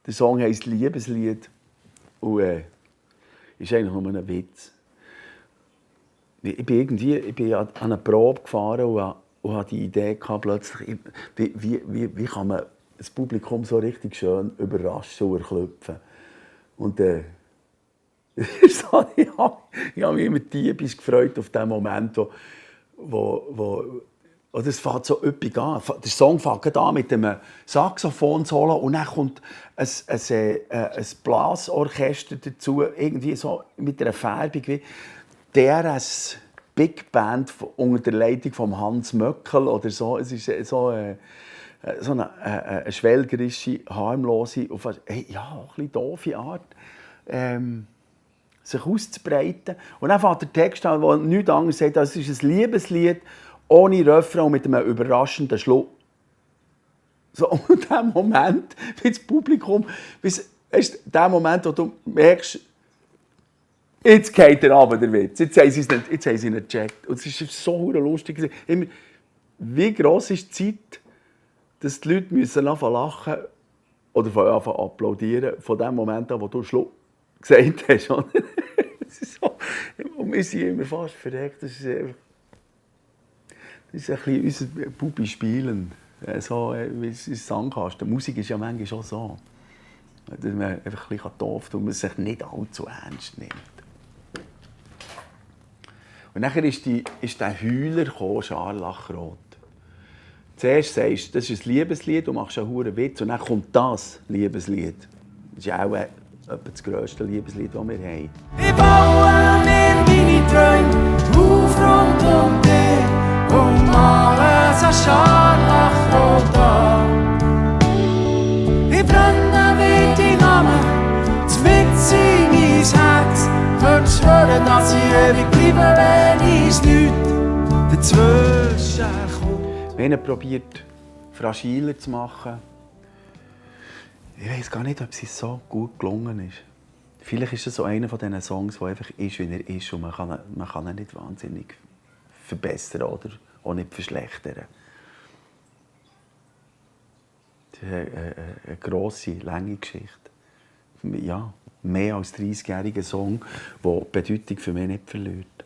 Der Song heisst «Liebeslied» und ist eigentlich nur ein Witz. Ich bin an eine Probe gefahren und hatte die Idee gehabt, plötzlich, wie kann man das Publikum so richtig schön überraschen und erklüpfen. Und ich habe mich immer tief gefreut auf den Moment, wo oder es fängt so üppig an. Der Song fängt an mit einem Saxophon-Solo und dann kommt ein Blasorchester dazu, irgendwie so mit einer Färbung wie DRS Big Band unter der Leitung von Hans Möckel oder so. Es ist so eine schwelgerische, harmlose, auf eine, ja, ein bisschen doofe Art, sich auszubreiten. Und dann fängt der Text an, der nichts anderes sagt, als es ist ein Liebeslied ohne Refrain und mit einem überraschenden Schluss. So, und in dem Moment, wie das Publikum, ist der Moment, wo du merkst, jetzt geht er runter, der Witz. Jetzt haben sie ihn nicht gecheckt. Und es war so lustig. Immer, wie gross ist die Zeit, dass die Leute müssen anfangen lachen oder anfangen applaudieren von dem Moment an, wo du Schluss gesagt hast. So. Und wir sind immer fast verreckt. Das ist ein bisschen unser Bubi spielen. So wie es Sandkasten. Musik ist ja manchmal schon so. Dass man einfach ein bisschen doof tut und man sich nicht allzu ernst nimmt. Und dann ist der Heuler gekommen, Scharlachrot. Zuerst sagst du, das ist ein Liebeslied, du machst einen hohen Witz. Und dann kommt das Liebeslied. Das ist auch etwa das grösste Liebeslied, das wir haben. Ich baue mir meine Träume auf rund dich und male so Scharlachrot an. Ich brenne wie dein Name, zwitz in mein Herz. Könntest schwören, dass ich ewig bleibe, wenn ich nichts dazwischen komme. Wir haben probiert, fragiler zu machen. Ich weiß gar nicht, ob es so gut gelungen ist. Vielleicht ist es so einer von diesen Songs, der einfach ist, wie er ist und man kann ihn nicht wahnsinnig verbessern oder auch nicht verschlechtern. Das ist eine grosse, lange Geschichte. Ja, mehr als 30-jähriger Song, der die Bedeutung für mich nicht verliert.